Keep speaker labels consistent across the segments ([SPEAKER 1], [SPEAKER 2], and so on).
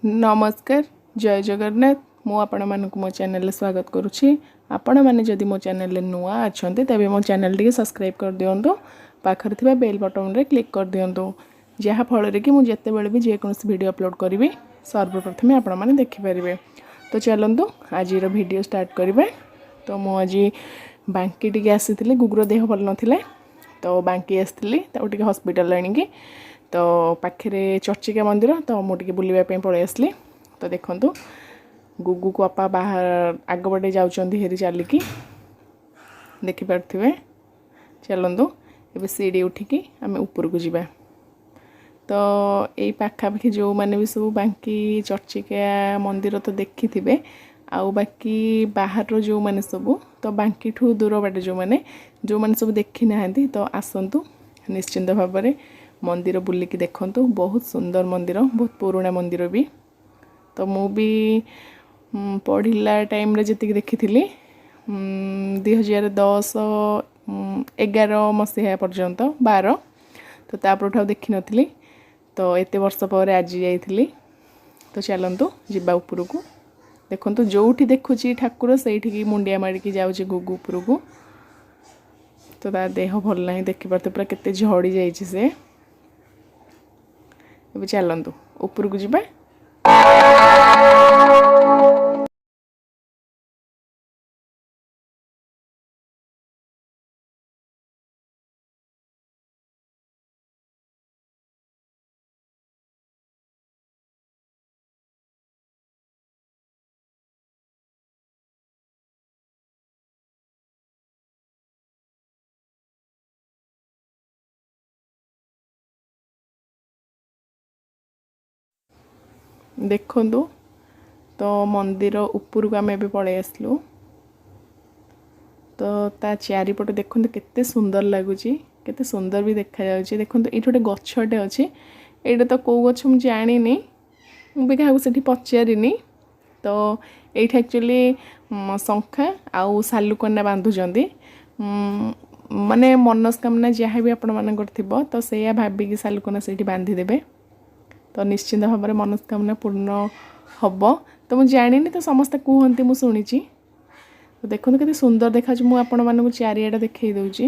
[SPEAKER 1] ନମସ୍କାର, ଜୟ ଜଗନ୍ନାଥ। ମୁଁ ଆପଣମାନଙ୍କୁ ମୋ ଚ୍ୟାନେଲରେ ସ୍ୱାଗତ କରୁଛି। ଆପଣମାନେ ଯଦି ମୋ ଚ୍ୟାନେଲରେ ନୂଆ ଅଛନ୍ତି, ତେବେ ମୋ ଚ୍ୟାନେଲ ଟିକେ ସବସ୍କ୍ରାଇବ୍ କରିଦିଅନ୍ତୁ, ପାଖରେ ଥିବା ବେଲ୍ ବଟନ୍ରେ କ୍ଲିକ୍ କରିଦିଅନ୍ତୁ, ଯାହାଫଳରେ କି ମୁଁ ଯେତେବେଳେ ବି ଯେକୌଣସି ଭିଡ଼ିଓ ଅପଲୋଡ଼ କରିବି, ସର୍ବପ୍ରଥମେ ଆପଣମାନେ ଦେଖିପାରିବେ। ତ ଚାଲନ୍ତୁ, ଆଜିର ଭିଡ଼ିଓ ଷ୍ଟାର୍ଟ କରିବା। ତ ମୁଁ ଆଜି ବାଙ୍କି ଟିକେ ଆସିଥିଲି। ଗୁଗୁର ଦେହ ଭଲ ନଥିଲା, ତ ବାଙ୍କି ଆସିଥିଲି ତାକୁ ଟିକେ ହସ୍ପିଟାଲ ଆଣିକି। ତ ପାଖରେ ଚର୍ଚ୍ଚିକା ମନ୍ଦିର, ତ ମୁଁ ଟିକେ ବୁଲିବା ପାଇଁ ପଳେଇ ଆସିଲି। ତ ଦେଖନ୍ତୁ, ଗୁଗୁକୁ ଅପା ବାହାର ଆଗପଟେ ଯାଉଛନ୍ତି ହେରି ଚାଲିକି, ଦେଖିପାରୁଥିବେ। ଚାଲନ୍ତୁ, ଏବେ ସିଡ଼ି ଉଠିକି ଆମେ ଉପରକୁ ଯିବା। ତ ଏଇ ପାଖାପାଖି ଯେଉଁମାନେ ବି ସବୁ ବାଙ୍କି ଚର୍ଚ୍ଚିକା ମନ୍ଦିର ତ ଦେଖିଥିବେ, ଆଉ ବାକି ବାହାରର ଯେଉଁମାନେ ସବୁ, ତ ବାଙ୍କିଠୁ ଦୂର ବାଟ ଯେଉଁମାନେ ଯେଉଁମାନେ ସବୁ ଦେଖିନାହାନ୍ତି, ତ ଆସନ୍ତୁ, ନିଶ୍ଚିନ୍ତ ଭାବରେ ମନ୍ଦିର ବୁଲିକି ଦେଖନ୍ତୁ। ବହୁତ ସୁନ୍ଦର ମନ୍ଦିର, ବହୁତ ପୁରୁଣା ମନ୍ଦିର ବି। ତ ମୁଁ ବି ପଢ଼ିଲା ଟାଇମ୍ରେ ଯେତିକି ଦେଖିଥିଲି, 2010 11 ମସିହା ପର୍ଯ୍ୟନ୍ତ, 12, ତ ତାପରଠୁ ଆଉ ଦେଖିନଥିଲି। ତ ଏତେ ବର୍ଷ ପରେ ଆଜି ଯାଇଥିଲି। ତ ଚାଲନ୍ତୁ ଯିବା ଉପରକୁ। ଦେଖନ୍ତୁ, ଯେଉଁଠି ଦେଖୁଛି ଠାକୁର, ସେଇଠିକି ମୁଣ୍ଡିଆ ମାରିକି ଯାଉଛି ଗୁଗୁ ଉପରକୁ। ତ ତା ଦେହ ଭଲ ନାହିଁ, ଦେଖିପାରୁଥିବେ ପୁରା କେତେ ଝଡ଼ି ଯାଇଛି ସେ। ଏବେ ଚାଲନ୍ତୁ ଉପରକୁ ଯିବା। ଦେଖନ୍ତୁ, ତ ମନ୍ଦିର ଉପରକୁ ଆମେ ଏବେ ପଳେଇ ଆସିଲୁ। ତ ତା ଚାରିପଟେ ଦେଖନ୍ତୁ କେତେ ସୁନ୍ଦର ଲାଗୁଛି, କେତେ ସୁନ୍ଦର ବି ଦେଖାଯାଉଛି। ଦେଖନ୍ତୁ, ଏଇଠି ଗୋଟେ ଗଛଟେ ଅଛି। ଏଇଟା ତ କେଉଁ ଗଛ ମୁଁ ଜାଣିନି, ମୁଁ ବି କାହାକୁ ସେଠି ପଚାରିନି। ତ ଏଇଠି ଆକ୍ଚୁଆଲି ଶଙ୍ଖା ଆଉ ସାଲୁକନା ବାନ୍ଧୁଛନ୍ତି। ମାନେ ମନସ୍କାମନା ଯାହା ବି ଆପଣମାନଙ୍କର ଥିବ, ତ ସେଇଆ ଭାବିକି ସାଲୁକନା ସେଇଠି ବାନ୍ଧିଦେବେ, ତ ନିଶ୍ଚିନ୍ତ ଭାବରେ ମନସ୍କାମନା ପୂର୍ଣ୍ଣ ହେବ। ତ ମୁଁ ଜାଣିନି, ତ ସମସ୍ତେ କୁହନ୍ତି, ମୁଁ ଶୁଣିଛି। ତ ଦେଖନ୍ତୁ କେତେ ସୁନ୍ଦର ଦେଖାଯାଉଛି। ମୁଁ ଆପଣମାନଙ୍କୁ ଚାରିଆଡ଼େ ଦେଖେଇ ଦେଉଛି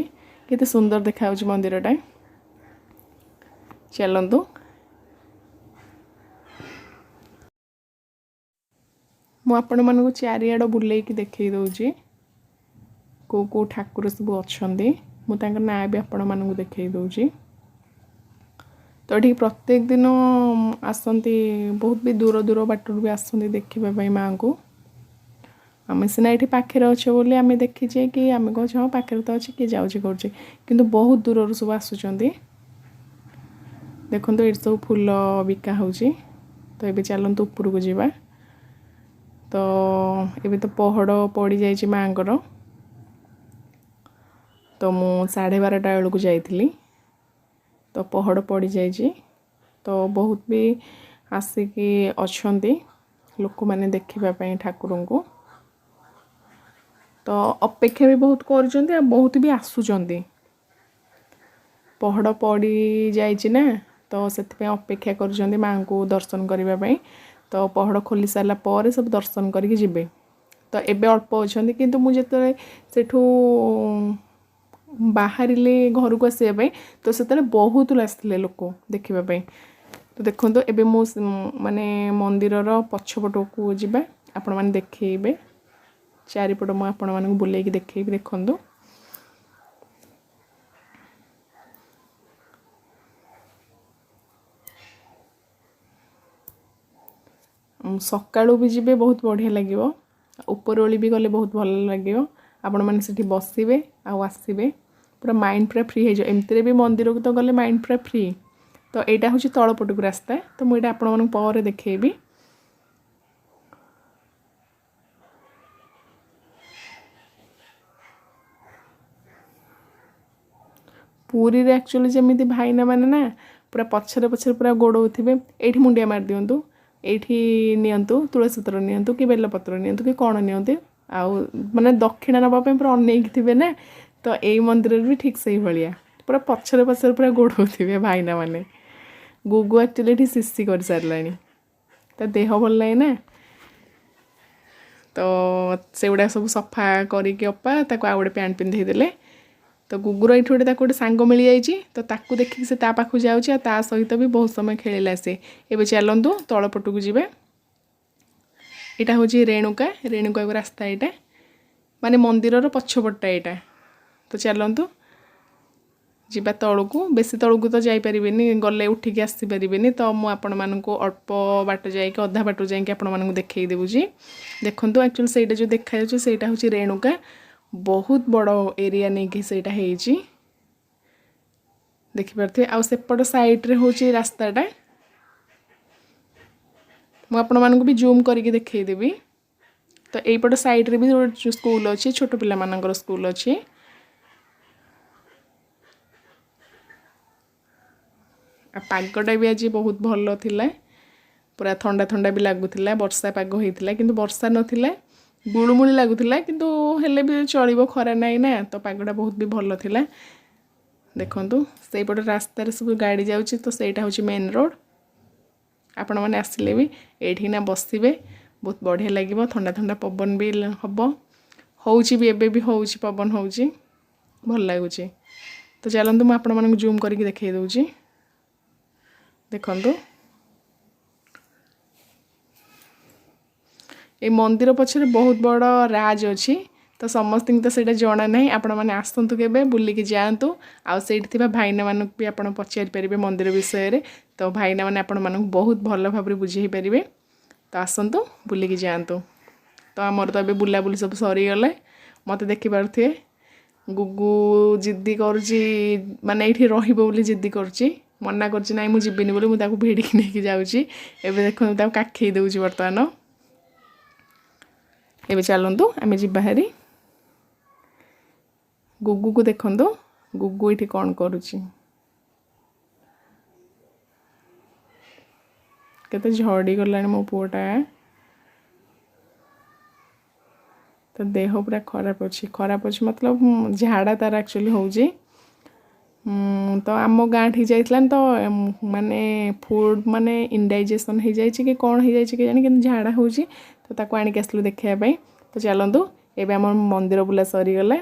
[SPEAKER 1] କେତେ ସୁନ୍ଦର ଦେଖାଯାଉଛି ମନ୍ଦିରଟା। ଚାଲନ୍ତୁ, ମୁଁ ଆପଣମାନଙ୍କୁ ଚାରିଆଡ଼ ବୁଲେଇକି ଦେଖେଇ ଦେଉଛି କେଉଁ କେଉଁ ଠାକୁର ସବୁ ଅଛନ୍ତି। ମୁଁ ତାଙ୍କ ନାଁ ବି ଆପଣମାନଙ୍କୁ ଦେଖେଇ ଦେଉଛି। ତ ଏଠିକି ପ୍ରତ୍ୟେକ ଦିନ ଆସନ୍ତି, ବହୁତ ବି ଦୂର ଦୂର ବାଟରୁ ବି ଆସନ୍ତି ଦେଖିବା ପାଇଁ ମାଆଙ୍କୁ। ଆମେ ସିନା ଏଠି ପାଖରେ ଅଛେ ବୋଲି ଆମେ ଦେଖିଛେ କି ଆମେ କହୁଛେ, ହଁ, ପାଖରେ ତ ଅଛି, କିଏ ଯାଉଛି କରୁଛି, କିନ୍ତୁ ବହୁତ ଦୂରରୁ ସବୁ ଆସୁଛନ୍ତି। ଦେଖନ୍ତୁ, ଏଠି ସବୁ ଫୁଲ ବିକା ହେଉଛି। ତ ଏବେ ଚାଲନ୍ତୁ ଉପରକୁ ଯିବା। ତ ଏବେ ତ ପହଡ଼ ପଡ଼ିଯାଇଛି ମାଆଙ୍କର। ତ ମୁଁ 12:30 ବେଳକୁ ଯାଇଥିଲି, ତ ପହଡ଼ ପଡ଼ିଯାଇଛି। ତ ବହୁତ ବି ଆସିକି ଅଛନ୍ତି ଲୋକମାନେ ଦେଖିବା ପାଇଁ ଠାକୁରଙ୍କୁ। ତ ଅପେକ୍ଷା ବି ବହୁତ କରୁଛନ୍ତି ଆଉ ବହୁତ ବି ଆସୁଛନ୍ତି। ପହଡ଼ ପଡ଼ିଯାଇଛି ନା, ତ ସେଥିପାଇଁ ଅପେକ୍ଷା କରୁଛନ୍ତି ମାଆଙ୍କୁ ଦର୍ଶନ କରିବା ପାଇଁ। ତ ପହଡ଼ ଖୋଲି ସାରିଲା ପରେ ସବୁ ଦର୍ଶନ କରିକି ଯିବେ। ତ ଏବେ ଅଳ୍ପ ଅଛନ୍ତି, କିନ୍ତୁ ମୁଁ ଯେତେବେଳେ ସେଠୁ ବାହାରିଲି ଘରକୁ ଆସିବା ପାଇଁ, ତ ସେତେବେଳେ ବହୁତ ଆସିଥିଲେ ଲୋକ ଦେଖିବା ପାଇଁ। ତ ଦେଖନ୍ତୁ, ଏବେ ମୁଁ ମାନେ ମନ୍ଦିରର ପଛପଟକୁ ଯିବା, ଆପଣମାନେ ଦେଖେଇବେ। ଚାରିପଟ ମୁଁ ଆପଣମାନଙ୍କୁ ବୁଲେଇକି ଦେଖେଇବି। ଦେଖନ୍ତୁ, ସକାଳୁ ବି ଯିବେ, ବହୁତ ବଢ଼ିଆ ଲାଗିବ। ଉପରଓଳି ବି ଗଲେ ବହୁତ ଭଲ ଲାଗିବ। ଆପଣମାନେ ସେଠି ବସିବେ ଆଉ ଆସିବେ, ପୁରା ମାଇଣ୍ଡ ପୁରା ଫ୍ରି ହେଇଯିବ। ଏମିତିରେ ବି ମନ୍ଦିରକୁ ତ ଗଲେ ମାଇଣ୍ଡ ପୁରା ଫ୍ରି। ତ ଏଇଟା ହେଉଛି ତଳ ପଟକୁ ରାସ୍ତା। ତ ମୁଁ ଏଇଟା ଆପଣମାନଙ୍କୁ ପରେ ଦେଖେଇବି। ପୁରୀରେ ଆକ୍ଚୁଆଲି ଯେମିତି ଭାଇନା ମାନେ ନା ପୁରା ପଛରେ ପଛରେ ପୁରା ଗୋଡ଼ଉଥିବେ, ଏଇଠି ମୁଣ୍ଡିଆ ମାରି ଦିଅନ୍ତୁ, ଏଇଠି ନିଅନ୍ତୁ, ତୁଳସୀ ପତ୍ର ନିଅନ୍ତୁ କି ବେଲପତ୍ର ନିଅନ୍ତୁ କି କ'ଣ ନିଅନ୍ତୁ, ଆଉ ମାନେ ଦକ୍ଷିଣା ନେବା ପାଇଁ ପୁରା ଅନେଇକି ଥିବେ ନା, ତ ଏଇ ମନ୍ଦିରରେ ବି ଠିକ୍ ସେଇଭଳିଆ ପୁରା ପଛରେ ପଛରେ ପୁରା ଗୋଡ଼ଉଥିବେ ଭାଇନା ମାନେ। ଗୁଗୁ ଆକ୍ଚୁଆଲି ଏଠି ଶିଶି କରିସାରିଲାଣି। ତା ଦେହ ଭଲ ନାହିଁ ନା, ତ ସେଗୁଡ଼ା ସବୁ ସଫା କରିକି ଅପା ତାକୁ ଆଉ ଗୋଟେ ପ୍ୟାଣ୍ଟ ପିନ୍ଧେଇ ଦେଲେ। ତ ଗୁଗୁର ଏଇଠି ଗୋଟେ ତାକୁ ଗୋଟେ ସାଙ୍ଗ ମିଳିଯାଇଛି, ତ ତାକୁ ଦେଖିକି ସେ ତା ପାଖକୁ ଯାଉଛି ଆଉ ତା ସହିତ ବି ବହୁତ ସମୟ ଖେଳିଲା ସେ। ଏବେ ଚାଲନ୍ତୁ ତଳ ପଟକୁ ଯିବେ। ଏଇଟା ହେଉଛି ରେଣୁକା, ରେଣୁକାକୁ ରାସ୍ତା ଏଇଟା, ମାନେ ମନ୍ଦିରର ପଛପଟଟା ଏଇଟା। ତ ଚାଲନ୍ତୁ ଯିବା ତଳକୁ। ବେଶୀ ତଳକୁ ତ ଯାଇପାରିବେନି, ଗଲେ ଉଠିକି ଆସିପାରିବେନି। ତ ମୁଁ ଆପଣମାନଙ୍କୁ ଅଳ୍ପ ବାଟ ଯାଇକି, ଅଧା ବାଟ ଯାଇକି ଆପଣମାନଙ୍କୁ ଦେଖେଇ ଦେଉଛି। ଦେଖନ୍ତୁ, ଆକ୍ଚୁଆଲି ସେଇଟା ଯେଉଁ ଦେଖାଯାଉଛି ସେଇଟା ହେଉଛି ରେଣୁକା। ବହୁତ ବଡ଼ ଏରିଆ ନେଇକି ସେଇଟା ହେଇଛି, ଦେଖିପାରୁଥିବେ। ଆଉ ସେପଟ ସାଇଡ଼୍ରେ ହେଉଛି ରାସ୍ତାଟା। ମୁଁ ଆପଣମାନଙ୍କୁ ବି ଜୁମ୍ କରିକି ଦେଖେଇଦେବି। ତ ଏଇପଟ ସାଇଡ଼୍ରେ ବି ଗୋଟେ ସ୍କୁଲ୍ ଅଛି, ଛୋଟ ପିଲାମାନଙ୍କର ସ୍କୁଲ୍ ଅଛି। ଆଉ ପାଗଟା ବି ଆଜି ବହୁତ ଭଲ ଥିଲା, ପୁରା ଥଣ୍ଡା ଥଣ୍ଡା ବି ଲାଗୁଥିଲା। ବର୍ଷା ପାଗ ହେଇଥିଲା କିନ୍ତୁ ବର୍ଷା ନଥିଲା, ଗୁଳୁମୁଳି ଲାଗୁଥିଲା, କିନ୍ତୁ ହେଲେ ବି ଚଳିବ, ଖରା ନାହିଁ ନା, ତ ପାଗଟା ବହୁତ ବି ଭଲ ଥିଲା। ଦେଖନ୍ତୁ, ସେଇପଟ ରାସ୍ତାରେ ସବୁ ଗାଡ଼ି ଯାଉଛି, ତ ସେଇଟା ହେଉଛି ମେନ୍ ରୋଡ଼। ଆପଣମାନେ ଆସିଲେ ବି ଏଇଠିକିନା ବସିବେ, ବହୁତ ବଢ଼ିଆ ଲାଗିବ। ଥଣ୍ଡା ଥଣ୍ଡା ପବନ ବି ହେବ, ହେଉଛି ବି, ଏବେ ବି ହେଉଛି, ପବନ ହେଉଛି, ଭଲ ଲାଗୁଛି। ତ ଚାଲନ୍ତୁ, ମୁଁ ଆପଣମାନଙ୍କୁ ଜୁମ୍ କରିକି ଦେଖେଇ ଦେଉଛି। ଦେଖନ୍ତୁ, ଏଇ ମନ୍ଦିର ପଛରେ ବହୁତ ବଡ଼ ରାଜ ଅଛି। ତ ସମସ୍ତଙ୍କୁ ତ ସେଇଟା ଜଣା ନାହିଁ। ଆପଣମାନେ ଆସନ୍ତୁ କେବେ, ବୁଲିକି ଯାଆନ୍ତୁ। ଆଉ ସେଇଠି ଥିବା ଭାଇନାମାନଙ୍କୁ ବି ଆପଣ ପଚାରି ପାରିବେ ମନ୍ଦିର ବିଷୟରେ। ତ ଭାଇନାମାନେ ଆପଣମାନଙ୍କୁ ବହୁତ ଭଲ ଭାବରେ ବୁଝେଇ ପାରିବେ। ତ ଆସନ୍ତୁ, ବୁଲିକି ଯାଆନ୍ତୁ। ତ ଆମର ତ ଏବେ ବୁଲାବୁଲି ସବୁ ସରିଗଲେ। ମୋତେ ଦେଖିପାରୁଥିବେ, ଗୁଗୁ ଜିଦ୍ଦି କରୁଛି, ମାନେ ଏଇଠି ରହିବ ବୋଲି ଜିଦ୍ଦି କରୁଛି। ମନା କରୁଛି, ନାଇଁ ମୁଁ ଯିବିନି ବୋଲି। ମୁଁ ତାକୁ ଭିଡ଼ିକି ନେଇକି ଯାଉଛି। ଏବେ ଦେଖନ୍ତୁ, ତାକୁ କାଖେଇ ଦେଉଛି ବର୍ତ୍ତମାନ। ଏବେ ଚାଲନ୍ତୁ ଆମେ ଯିବା ହାରି। ଗୁଗୁକୁ ଦେଖନ୍ତୁ, ଗୁଗୁ ଏଇଠି କ'ଣ କରୁଛି। କେତେ ଝଡ଼ିଗଲାଣି ମୋ ପୁଅଟା। ତା ଦେହ ପୁରା ଖରାପ ଅଛି। ଖରାପ ଅଛି ମତଲବ ଝାଡ଼ା ତାର ଆକ୍ଚୁଆଲି ହେଉଛି। ତ ଆମ ଗାଁଠିକି ଯାଇଥିଲା ତ, ମାନେ ଫୁଡ଼୍ ମାନେ ଇନଡାଇଜେସନ୍ ହେଇଯାଇଛି କି କ'ଣ ହେଇଯାଇଛି କେଜାଣି, କିନ୍ତୁ ଝାଡ଼ା ହେଉଛି। ତ ତାକୁ ଆଣିକି ଆସିଲୁ ଦେଖିବା ପାଇଁ। ତ ଚାଲନ୍ତୁ, ଏବେ ଆମ ମନ୍ଦିର ବୁଲା ସରିଗଲା।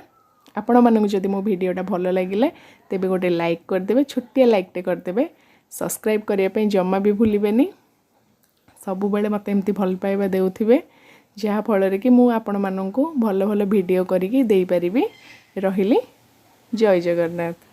[SPEAKER 1] ଆପଣମାନଙ୍କୁ ଯଦି ମୋ ଭିଡ଼ିଓଟା ଭଲ ଲାଗିଲା, ତେବେ ଗୋଟେ ଲାଇକ୍ କରିଦେବେ, ଛୋଟିଆ ଲାଇକ୍ଟେ କରିଦେବେ। ସବସ୍କ୍ରାଇବ୍ କରିବା ପାଇଁ ଜମା ବି ଭୁଲିବେନି। ସବୁବେଳେ ମୋତେ ଏମିତି ଭଲ ପାଇବା ଦେଉଥିବେ, ଯାହାଫଳରେ କି ମୁଁ ଆପଣମାନଙ୍କୁ ଭଲ ଭଲ ଭିଡ଼ିଓ କରିକି ଦେଇପାରିବି। ରହିଲି, ଜୟ ଜଗନ୍ନାଥ।